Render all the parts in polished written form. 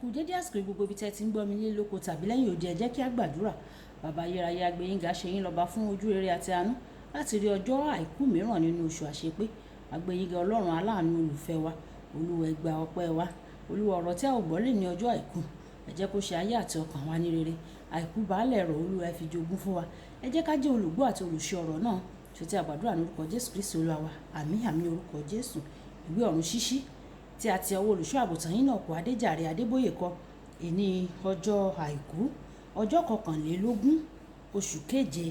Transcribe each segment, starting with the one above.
Ẹ kú dédé àsìkò yìí, gbogbo ibi tí ẹ ti ń gbọ́ mi nílé lóko tàbí lẹ́yìn odi. Ẹ jẹ́ kí a gbàdúrà. Bàbá ayérayé, a gbé yín ga, ṣe yín lọ́ba fún ojú rere àti àánú láti rí ọjọ́ àìkú mìíràn nínú oṣù àṣepé. A gbé yín ga, Ọlọ́run aláàánú, olùfẹ́ wa. Olúwa, ẹ gba ọpẹ́ wa. Olúwa, ọ̀rọ̀ tí a ò gbọ́ lè ní ọjọ́ àìkú, ẹ jẹ́ kó ṣe ayé àti ọkàn wa ní rere. Àìkú baálẹ̀ ọrọ̀, Olúwa, ẹ fi jogún fún wa. Ẹ jẹ́ ká jẹ́ olùgbọ́ àti olùṣe ọ̀rọ̀ náà. Ṣe tí a gbàdúrà ní orúkọ Jésù Kristi Olúwa wa. Àmín, àmín, orúkọ Jésù. Ìwé ọ̀run ṣíṣí tí a ti ọwọ́ olùṣọ́ àgùntàn yín náà kó Adéjàre Adébóyè kọ. Ìní ọjọ́ àìkú, ọjọ́ 21, oṣù keje.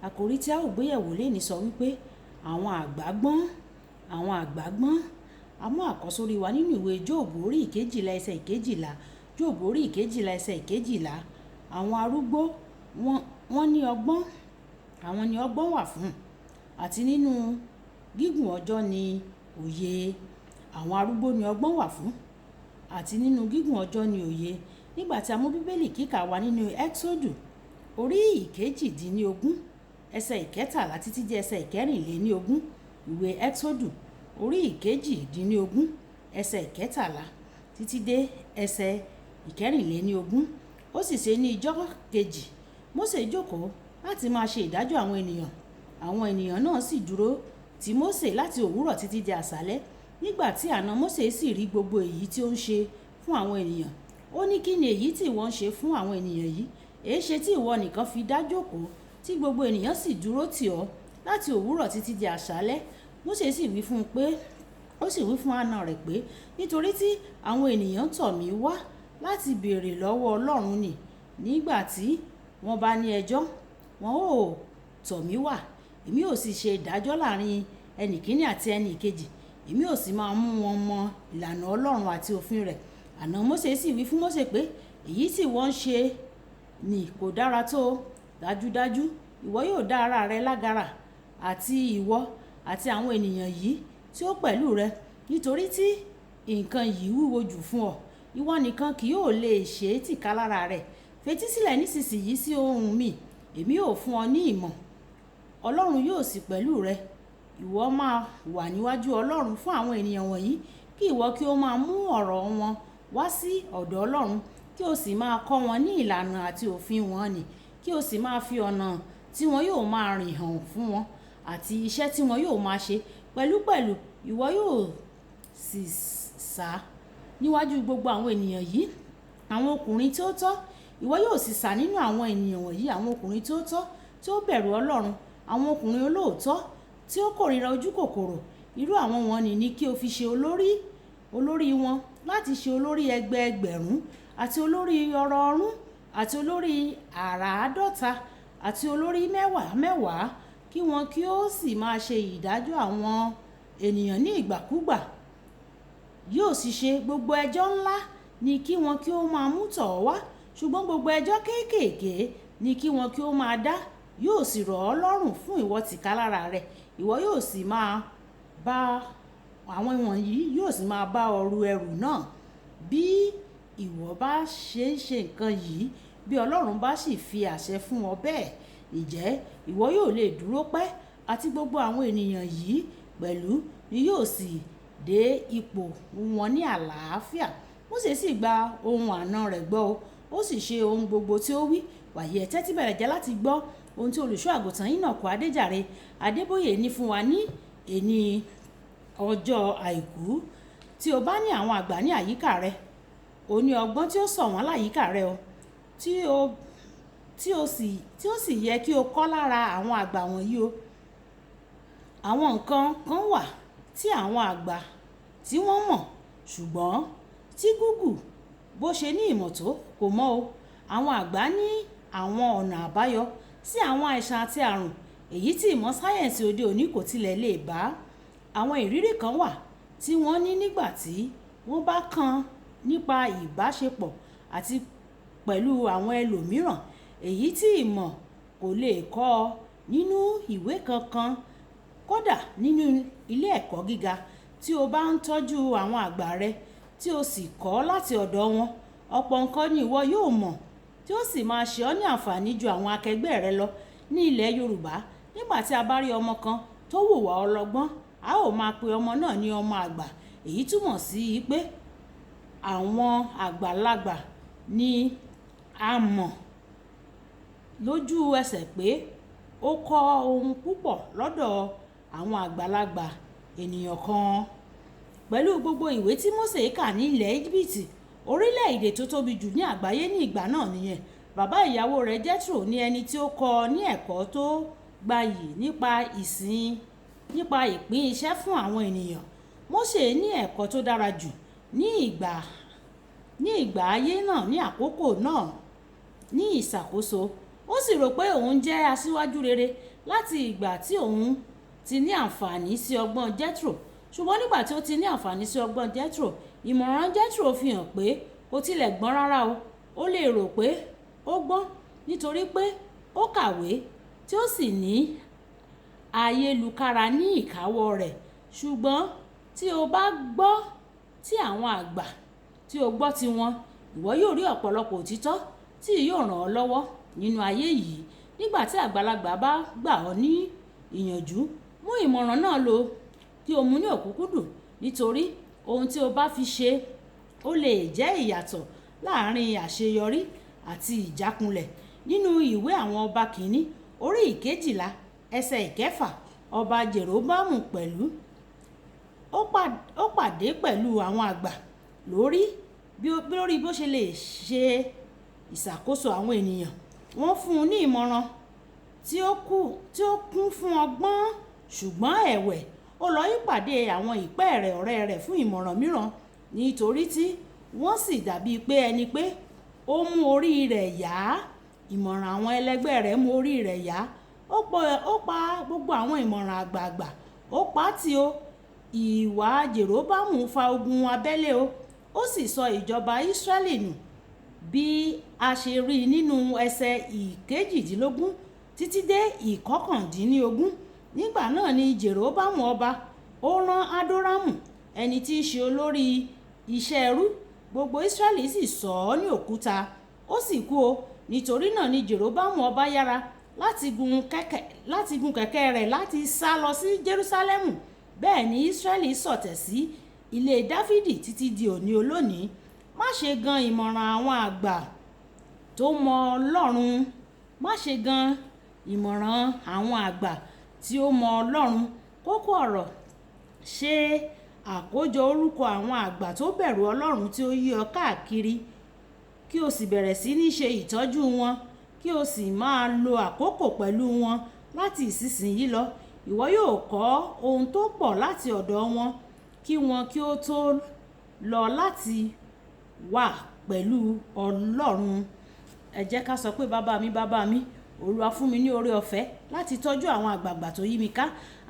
Àkòrí tí a ó gbéyẹ̀wò lónìí sọ wípé àwọn àgbà gbọ́n, àwọn àgbà gbọ́n. A mú àkọ́sórí wa nínú ìwé Jóòbù orí 12, ẹsẹ̀ 12. Jóòbù orí 12, ẹsẹ̀ 12. Àwọn arúgbó wọ́n ní ọgbọ́n, àwọn ní ọgbọ́n wà fún, àti nínú gígùn ọjọ́ ni òye. Àwọn arúgbó ní ọgbọ́n wà fún, àti nínú gígùn ọjọ́ ni òye. Nígbà tí a mú Bíbélì kíkà wá nínú Ẹ́xódù orí 18, ẹsẹ̀ 13 títí dé ẹsẹ̀ 24. Ìwé Ẹ́xódù orí 18, ẹsẹ̀ 13 títí dé ẹsẹ̀ 24. Ó sì ṣe ní ijọ́ kejì, Mósè jókòó láti máa ṣe ìdájọ́ àwọn ènìyàn. Àwọn ènìyàn náà sì dúró tì Mósè láti òwúrọ̀ títí di àṣálẹ́. Nígbà tí àna Mósè sì rí gbogbo èyí tí ó ń ṣe fún àwọn ènìyàn, ó ní, "Kí ni èyí tí ìwọ ń ṣe fún àwọn ènìyàn yìí? Èéṣe tí ìwọ nìkan fi dá jókòó, tí gbogbo ènìyàn sì dúró tì ọ́ láti òwúrọ̀ títí di àṣálẹ́?" Mósè sì wí fún un pé, ó sì wí fún àna rẹ̀ pé, "Nítorí tí àwọn ènìyàn tọ̀ mí wá láti béèrè lọ́wọ́ Ọlọ́run ni. Nígbà tí wọ́n bá ní ẹjọ́, wọn ó tọ̀ mí wá, èmi ó sì ṣe ìdájọ́ láàrin ẹnì kíní àti ẹnì kejì, èmi ó sì máa mú wọn mọ ìlànà Ọlọ́run àti òfin rẹ̀." Àna Mósè sì wí fún Mósè pé, "Èyí tí ìwọ ń ṣe ni kò dára tó. Dájúdájú, ìwọ yóò dá ara rẹ lágara, àti ìwọ àti àwọn ènìyàn yìí tí ó pẹ̀lú rẹ, nítorí tí nǹkan yìí wúwo jù fún ọ. Ìwọ nìkan kì yóò lè ṣe é tìkálára rẹ. Fetísílẹ̀ nísinsìnyí sí ohùn mi, èmi ó fún ọ ní ìmọ̀. Ọlọ́run yóò sì pẹ̀lú rẹ. Ìwọ máa wà níwájú Ọlọ́run fún àwọn ènìyàn wọ̀nyí, kí ìwọ kí ó máa mú ọ̀rọ̀ wọn wá sí ọ̀dọ̀ Ọlọ́run, kí o sì máa kọ́ wọn ní ìlànà àti òfin wọn nì, kí o sì máa fi ọ̀nà tí wọn yóò máa rìn hàn fún wọn, àti iṣẹ́ tí wọn yóò máa ṣe. Pẹ̀lúpẹ̀lú ìwọ yóò sì sá níwájú gbogbo àwọn ènìyàn yìí àwọn ọkùnrin tí ó tọ́. Ìwọ yóò sì sá nínú àwọn ènìyàn wọ̀nyí àwọn ọkùnrin tí ó tọ́, tí ó bẹ̀rù Ọlọ́run, àwọn ọkùnrin olóòótọ́, tí ó kórìíra ojú kòkòrò. Irú àwọn wọ̀nyí ni kí o fi ṣe olórí, olórí wọn, láti ṣe olórí ẹgbẹẹgbẹ̀rún àti olórí ọrọọrún àti olórí àràádọ́ta àti olórí mẹ́wàá mẹ́wàá, kí wọn kí ó sì máa ṣe ìdájọ́ àwọn ènìyàn ní ìgbàkúgbà. Yóò sì ṣe, gbogbo ẹjọ́ ńlá ni kí wọn kí ó máa mú tọ̀ ọ́ wá, ṣùgbọ́n gbogbo ẹjọ́ kéékèèké ni kí wọn kí ó máa dá. Yóò sì rọ̀ ọ́ lọ́rùn fún ìwọ tìkálára rẹ. Ìwọ yóò sì máa bá àwọn wọ̀nyí yóò sì máa bá ọ ru ẹrù náà. Bí ìwọ bá ṣe ń ṣe nǹkan yìí, bí Ọlọ́run bá sì fi àṣẹ fún ọ bẹ́ẹ̀, ǹjẹ́ ìwọ yóò lè dúró pẹ́, àti gbogbo àwọn ènìyàn yìí pẹ̀lú ni yóò sì dé ipò wọn ní àlàáfíà." Mósè sì gba ohun àna rẹ̀ gbọ́, ó sì ṣe ohun gbogbo tí ó wí. Wàyí, ẹ tẹ́tí bẹ̀lẹ̀jẹ́ láti gbọ́ ohun tí olùṣọ́ àgùntàn Enoch Adéjàre Adébóyè ní fún wa ní èní ọjọ́ àìkú. Tí o bá ní àwọn àgbà ní àyíká rẹ, o ní ọgbọ́n tí ó ṣọ̀wọ́n láyìíká rẹ o, tí ó sì yẹ kí o kọ́ lára àwọn àgbà wọ̀nyí o. Àwọn nǹkan kan wà tí àwọn àgbà tí wọ́n mọ̀, ṣùgbọ́n tí Google bó ṣe ní ìmọ̀ tó kò mọ̀ o. Àwọn àgbà ní àwọn ọ̀nà àbáyọ sí àwọn àìsàn àti àrùn, èyí tí ìmọ̀ sáyẹ́ǹsì òde òní kò tilẹ̀ lè bá. Àwọn ìrírí kan wà tí wọ́n ní nígbà tí wọ́n bá kàn nípa ìbáṣepọ̀ àti pẹ̀lú àwọn ẹlòmíràn, èyí tí ìmọ̀ kò lè kọ́ ọ nínú ìwé kankan, kódà nínú ilé ẹ̀kọ́ gíga. Tí o bá ń tọ́jú àwọn àgbà rẹ tí o sì kọ́ láti ọ̀dọ̀ wọn, ọ̀pọ̀ nǹkan ni ìwọ yóò mọ̀ tí ó sì máa ṣe ọ́ ní àǹfààní ju àwọn akẹgbẹ́ rẹ lọ. Ní ilẹ̀ Yorùbá, nígbà tí a bá rí ọmọ kan tó wùwà ọlọ́gbọ́n, a ó máa pe ọmọ náà ní ọmọ àgbà. Èyí túmọ̀ sí pé Àwọn àgbàlagbà ni a mọ̀ lójú ẹsẹ̀ pé ó kọ́ ohun púpọ̀ lọ́dọ̀ àwọn àgbàlagbà ènìyàn kan. Pẹ̀lú gbogbo ìwé tí Mósè kà ní ilẹ̀ Íjíbítì, orílẹ̀-èdè tó tóbi jù ní àgbáyé ní ìgbà náà nìyẹn. Bàbá ìyàwó rẹ̀ Jethro ní ẹni tí ó kọ́ ní ẹ̀kọ́ tó gbayì nípa ìsìn, nípa ìpín iṣẹ́ fún àwọn ènìyàn. Mósè ní ẹ̀kọ́ tó dára jù ní ìgbà ayé náà, ní àkókò náà ní ìṣàkóso. Ó sì rò pé òun jẹ́ aṣíwájú rere láti ìgbà tí òun ti ní àǹfààní sí ọgbọ́n Jethro. Ṣùgbọ́n nígbà tí ó ti ní àǹfààní sí ọgbọ́n Jethro, ìmọ̀ràn Jethro fi hàn pé kò tilẹ̀ gbọ́n rárá o. Ó lè rò pé ó gbọ́n nítorí pé ó kàwé tí ó sì ní ayélukára ní ìkáwọ́ rẹ̀. Ṣùgbọ́n tí o bá gbọ́ tí àwọn àgbà, tí o gbọ́ tí wọn, ìwọ yóò rí ọ̀pọ̀lọpọ̀ òtítọ́ tí yóò ràn ọ́ lọ́wọ́ nínú ayé yìí. Nígbà tí àgbàlagbà bá gbà ọ́ ní ìyànjú, mú ìmọ̀ràn náà lò kí o mú ní òkúnkúndùn, nítorí ohun tí o bá fi ṣe ó lè jẹ́ ìyàtọ̀ láàárín àṣeyọrí àti ìjákulẹ̀. Nínú ìwé àwọn ọba kìíní, orí 12, ẹsẹ̀ 6, ọba Jeroboamu pẹ̀lú ó pàdé pẹ̀lú àwọn àgbà lórí bí ó ṣe lè ṣe ìṣàkóso àwọn ènìyàn. Wọ́n fún un ní ìmọ̀ràn tí ó kún fún ọgbọ́n, ṣùgbọ́n ẹ̀wẹ̀, ó lọ ìpàdé àwọn ìpẹ́ẹ̀rẹ̀ ọ̀rẹ́ rẹ̀ fún ìmọ̀ràn mìíràn, nítorí tí wọ́n sì dàbí pé ẹni pé ó mú orí rẹ̀ yá. Ìmọ̀ràn àwọn ẹlẹgbẹ́ rẹ̀ mú orí rẹ̀ yá. Ó pa gbogbo àwọn ìmọ̀ràn àgbàgbà, ó pa tí o. Ìwà Jeroboamu fa ogun abẹ́lé o, ó sì sọ ìjọba Israẹli nù, bí a ṣe rí nínú ẹsẹ̀ 18 títí dé 19. Nígbà náà ni Jeroboamu ọba ó rán Hadoramu, ẹni tí í ṣe olórí iṣẹ́ ẹrú, gbogbo Israẹli sì sọ ọ́ ní òkúta, ó sì kú o. Nítorí náà ni Jeroboamu ọba yára láti gun kẹ̀kẹ́ rẹ̀ láti sá lọ sí Jerusalẹmu. Bẹ́ẹ̀ ni Israẹli ṣọ̀tẹ̀ sí ilé Dafidi títí di òní olónìí. Má ṣe gan ìmọ̀ràn àwọn àgbà tó mọ Ọlọ́run. Má ṣe gan ìmọ̀ràn àwọn àgbà tí ó mọ Ọlọ́run. Kókó ọ̀rọ̀: ṣe àkójọ orúkọ àwọn àgbà tó bẹ̀rù Ọlọ́run tí ó yí ọ káàkiri, kí o sì bẹ̀rẹ̀ sí ní ṣe ìtọ́jú wọn, kí o sì máa lo àkókò pẹ̀lú wọn láti ìsinsìnyí lọ. Ìwọ yóò kọ́ ohun tó pọ̀ láti ọ̀dọ̀ wọn kí wọn kí ó tó lọ láti wà pẹ̀lú Ọlọ́run. Ẹ jẹ́ ká sọ pé, "Bàbá mi, bàbá mi, Olúwa fún mi ní oore ọ̀fẹ́ láti tọ́jú àwọn àgbàgbà tó yí mi ká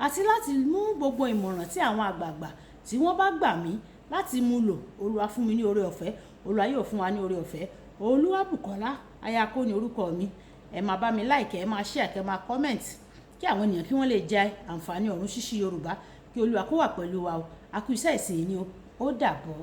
àti láti mú gbogbo ìmọ̀ràn tí àwọn àgbàgbà tí wọ́n bá gbà mí láti mú lò. Olúwa fún mi ní oore ọ̀fẹ́." Olúwa yóò fún wa ní oore ọ̀fẹ́. Olúwabùkọ́lá Ayako ní orúkọ mi. Ẹ máa bá mi like, ẹ máa share, kẹ máa comment, kí àwọn ènìyàn kí wọ́n lè jẹ àǹfààní ọ̀run ṣíṣí Yorùbá. Kí Olúwa kó wà pẹ̀lú wa o. A kú iṣẹ́ ìsìn yìí ni o. Ó dàbọ̀.